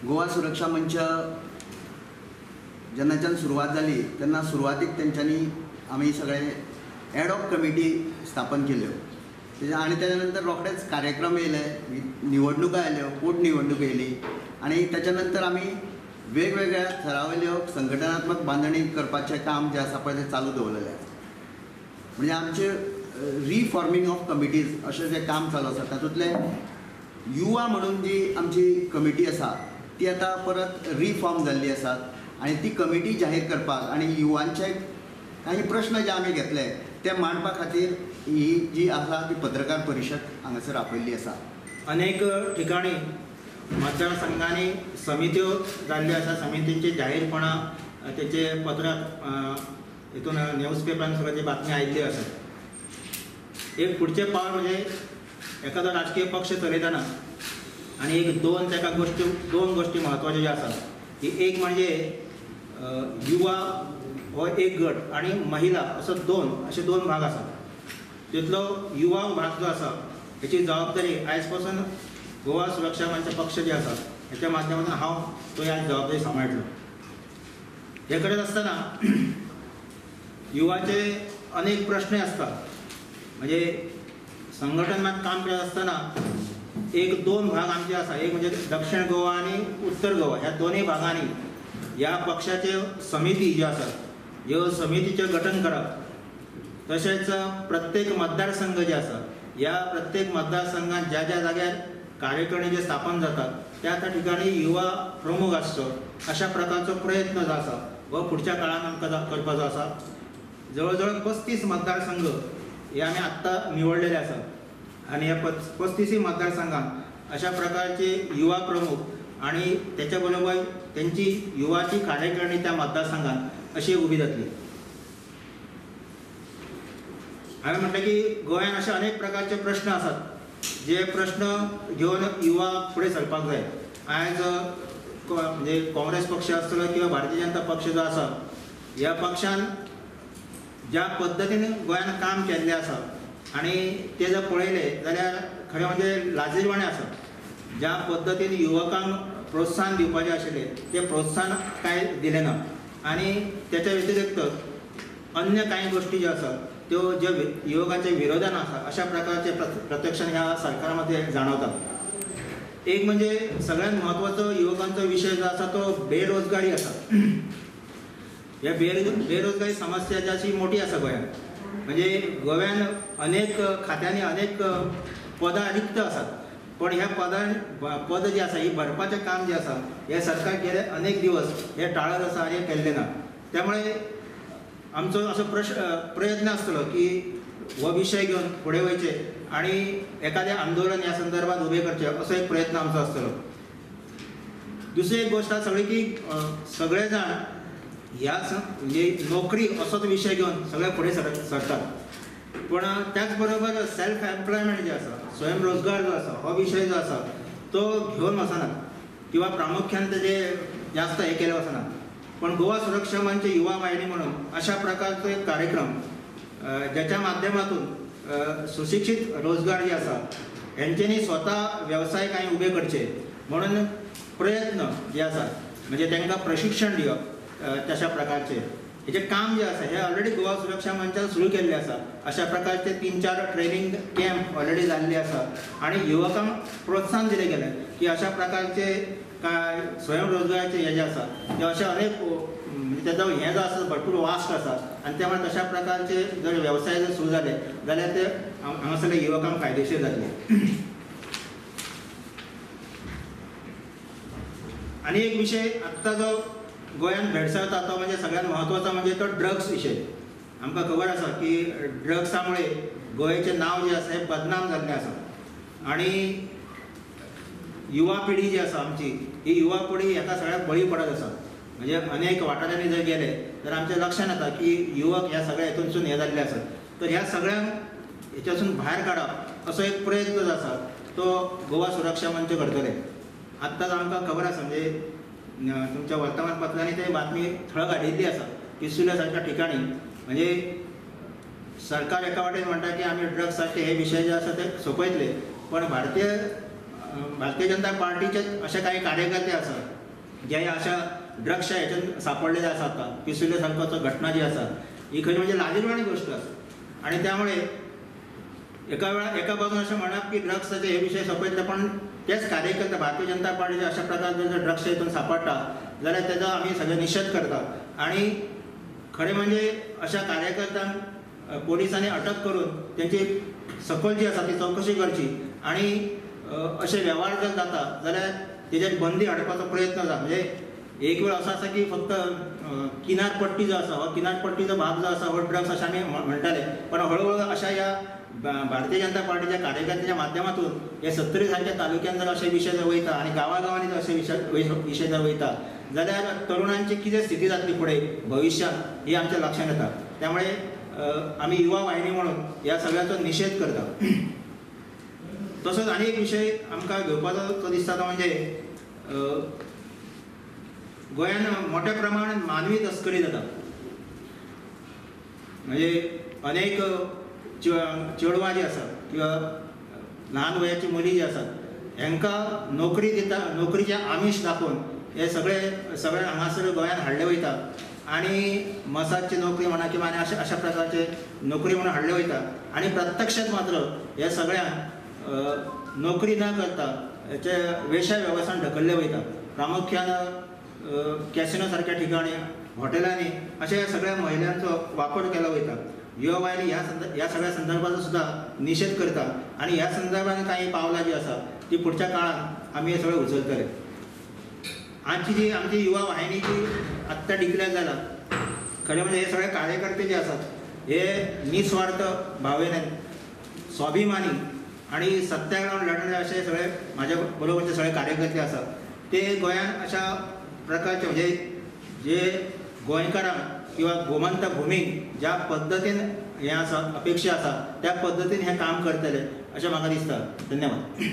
गोवा सुरक्षा मंच जेन्नाच्यान सुरवात जाली तेन्ना सुरवातीक तेंच्यांनी आमी सगळे एडॉक कमिटी स्थापन केल्यो आनी तेच्या नंतर रोखडेच कार्यक्रम येयले, निवडणुका आयल्यो, पोटनिवडणूक येयली आनी तेच्या नंतर आमी वेगवेगळ्या थरावयल्यो संघटनात्मक बांदणी करपाचें काम जें आसा पळय तें चालू दवरलेलें आसा. म्हणजे आमचें रिफॉर्मींग ऑफ कमिटीज अशें जें काम चालू आसा तातूंतलें युवा म्हणून जी आमची कमिटी आसा ती आतां परत रिफॉर्म जाल्ली आसा आनी ती कमिटी जाहीर करपाक आनी युवांचे काही प्रश्न जे आमी घेतले ते मांडपा खातीर ही जी आसा ती पत्रकार परिशद हांगासर आपयल्ली आसा. अनेक ठिकाणी मतदारसंघांनी समित्यो जाल्ल्यो आसा, समितींचे जाहीरपणा तेचे पत्रक हितून न्यूजपेपरान सुद्दां ती बातमी आयिल्ली आसा. एक फुडचें पावल म्हणजे एखादो राजकीय पक्ष चलयतना आनी एक दोन ताका गोश्टी, दोन गोश्टी म्हत्वाच्यो ज्यो आसात की एक म्हणजे युवा हो एक गट आनी महिला असो दोन, अशे दोन भाग आसात. तितलो युवा भाग जो आसा हेची जबाबदारी आयज पासून गोवा सुरक्षा मंच पक्ष जे आसा हेच्या माध्यमांतून हांव तो ह्या जबाबदारी सांबाळटलो. हे करत आसतना युवाचे अनेक प्रश्न आसतात, म्हणजे संघटनात काम करत आसतना एक दोन भाग आमचे आसा, एक म्हणजे दक्षिण गोवा आनी उत्तर गोवा, ह्या दोनूय भागांनी ह्या पक्षाचे समिती ज्यो आसात ह्यो समितीचें गठन करप, तशेंच प्रत्येक मतदारसंघ जे आसा ह्या प्रत्येक मतदारसंघात ज्या ज्या जाग्यार कार्यकारिणी जे स्थापन जातात त्या त्या ठिकाणी युवा प्रमुख आसचो अशा प्रकारचो प्रयत्न जो आसा हो फुडच्या काळान आमकां करपाचो आसा. जवळ जवळ 35 मतदारसंघ हे आमी आत्तां निवडलेले आसात आनी ह्या 35 मतदारसंघात अशा प्रकारचे युवा प्रमुख आनी तेच्या बरोबर तेंची युवाची कार्यकारिणी त्या मतदारसंघात अशी उबी जातली. हांवें म्हटलें की गोंयांत अशे अनेक प्रकारचे प्रश्न आसात जे प्रश्न घेवन युवा फुडें सरपाक जाय. आयज म्हणजे काँग्रेस पक्ष आसतलो किंवा भारतीय जनता पक्ष जो आसा ह्या पक्षान ज्या पद्दतीन गोंयांत काम केल्लें आसा आनी तें जर पळयलें जाल्यार खरें म्हणजे लाजीरवाणें आसा. ज्या पद्दतीन युवकांक प्रोत्साहन दिवपाचें आशिल्लें तें प्रोत्साहन कांय दिलें ना आनी तेच्या व्यतिरिक्त अन्य कांय गोश्टी ज्यो आसा त्यो ज्यो युवकांच्या विरोधान आसा अशा प्रकारचे प्रत्यक्षान ह्या सरकारामध्ये जाणवता. एक म्हणजे सगळ्यात म्हत्वाचो युवकांचो विशय जो आसा तो बेरोजगारी आसा. ह्या बेरोजगारी समस्या जी अशी मोठी आसा गोंयांत, म्हणजे गोव्यान अनेक खात्यांनी अनेक पदां रिक्त आसात, पण ह्या पद जी आसा ही भरपाचें काम जें आसा हें सरकार गेले अनेक दिवस हे टाळत आसा आनी हें केल्लें ना. त्यामुळे आमचो असो प्रयत्न आसतलो की हो विशय घेवन फुडें वयचें आनी एखादें आंदोलन ह्या संदर्भात उबें करचें असो एक प्रयत्न आमचो आसतलो. दुसरी एक गोश्ट आसा सगळी की सगळे जाण ह्या म्हणजे नोकरी असोच विशय घेवन सगळे फुडें सरतात, पण त्याच बरोबर सेल्फ एम्प्लॉयमेंट जे आसा, स्वयंरोजगार जो आसा हो विशय जो आसा तो घेवन वचनात किंवा प्रामुख्यान तेजे जास्त हे केले वचनात. पण गोवा सुरक्षा मंच युवा वाहिनी म्हणून अशा प्रकारचो एक कार्यक्रम ज्याच्या माध्यमातून सुशिक्षित रोजगार जे आसा हेंच्यांनी स्वता व्यवसाय कांय उबे करचे म्हणून प्रयत्न जे आसा म्हणजे तांकां प्रशिक्षण दिवप तशा प्रकारचे हेजें काम जें आसा हें ऑलरेडी गोवा सुरक्षा मंचान सुरू केल्लें आसा. अशा प्रकारचे 3-4 ट्रेनींग कॅम्प ऑलरेडी जाल्ले आसा आनी युवकांक प्रोत्साहन दिलें गेलें की अशा प्रकारचे काय स्वयंरोजगाराचे हे जे आसा ते अशे अनेक म्हणजे तेजो हें जो आसा भरपूर वास्ट आसा आनी त्यामुळे तशा प्रकारचे जर वेवसाय जर सुरू जाले जाल्यार ते हांगासरल्या युवकांक फायदेशीर जातले. आनी एक विशय आत्तां जो गोंयांत भेडसावता तो म्हणजे सगळ्यात म्हत्वाचो म्हणजे तो ड्रग्स विशय. आमकां खबर आसा की ड्रग्सा मुळे गोंयचें नांव जें आसा हें बदनाम जाल्लें आसा आनी युवा पिढी जी आसा आमची ही युवा पिढी हेका सगळ्याक बळी पडत आसा. म्हणजे अनेक वाठारांनी जर गेले तर आमच्या लक्षांत येता की युवक ह्या सगळ्या हेतूनसून हे जाल्ले आसात. तर ह्या सगळ्यांक हेच्यासून भायर काडप असो एक प्रयत्न जो आसा तो गोवा सुरक्षा मंच करतले. आत्ताच आमकां खबर आसा म्हणजे तुमच्या वर्तमानपत्रांनी ते बातमी थळक हाडिल्ली आसा पिसुल्या सारक्या ठिकाणी म्हणजे सरकार एका वाटेन म्हणटा की आमी ड्रग्स सारके हे विशय जे आसा ते सोंपयतले, पण भारतीय भारतीय जनता पार्टीचे अशे काही कार्यकर्ते आसात जे अशा ड्रग्सच्या हेच्यान सापडलेले आसा. आतां पिसुर्ले सारको घटना जी आसा ही खरी म्हणजे लाजिरवाणी गोश्ट आसा आनी त्यामुळे एका वेळा एका बाजून अशें म्हणप की ड्रग्साचे हे विशय सोंपयतले, पण तेच कार्यकर्ते भारतीय जनता पार्टीचे अशा प्रकारचे जर ड्रग्सच्या हितून सापडटा जाल्यार तेजो आमी सगळे निशेध करता. आनी खरें म्हणजे अशा कार्यकर्त्यांक पोलिसांनी अटक करून तेंची सखोल जी आसा ती चवकशी करची आनी अशे वेव्हार जर जाता जाल्यार तेजेर बंदी हाडपाचो प्रयत्न जाता. म्हणजे एक वेळ असो आसा की फक्त किनारपट्टी जो आसा हो किनारपट्टीचो भाग जो आसा हो ड्रग्स अशें आमी म्हणटाले, पण हळूहळू अशा ह्या भारतीय जनता पार्टीच्या कार्यकर्त्यांच्या माध्यमातून हे सत्तरी सारख्या तालुक्यान जर अशे विशय जर वयता आनी गांवागांवांनी जर अशे विशय जर वयता जाल्यार तरुणांची कितें स्थिती जातली फुडें भविश्यांत ही आमच्या लक्षांत येता. त्यामुळे आमी युवा वाहिनी म्हणून ह्या सगळ्याचो निशेध करता. तसोच आनी एक विशय आमकां घेवपाचो तो दिसता तो म्हणजे गोंयांत मोठ्या प्रमाणात मानवी तस्करी जाता. म्हणजे अनेक चेडवां जी आसात किंवा ल्हान वयाची मुली जी आसात हेंकां नोकरी दिता, नोकरीचें आमीश दाखोवन हे सगळे सगळे हांगासर गोंयांत हाडले वयता आनी मसाजची नोकरी म्हणा किंवा आनी अशा अशा प्रकारचे नोकरी म्हणून हाडले वयता आनी प्रत्यक्षात मात्र हे सगळ्यांक नोकरी न करता हेचे वेशाय वेवसायान ढकलले वयता. प्रामुख्यान कॅसिनो सारक्या ठिकाणी, हॉटेलांनी अशा सगळ्या महिलांचो वापर केलो वयता. युवा वाहिनी ह्या सगळ्या संदर्भाचो सुद्दां निशेध करता आनी ह्या संदर्भान कांय पावलां जी आसा ती पुढच्या काळांत आमी हे सगळें उचलतले. आजची जी आमची युवा वाहिनी जी आत्तां डिक्लेर जाला, खरें म्हणजे हे सगळे कार्यकर्ते जे आसात हे निस्वार्थ भावेने स्वाभिमानी आनी सत्याक लागून लढणारे अशे सगळे म्हाज्या बरोबरचे सगळे कार्यकर्ते आसात ते गोंयांत अशा प्रकारचे म्हणजे जे गोंयकारांक किंवा गोमंत भुमीक ज्या पद्दतीन हें आसा अपेक्षा आसा त्या पद्दतीन हें काम करतले अशें म्हाका दिसता. धन्यवाद.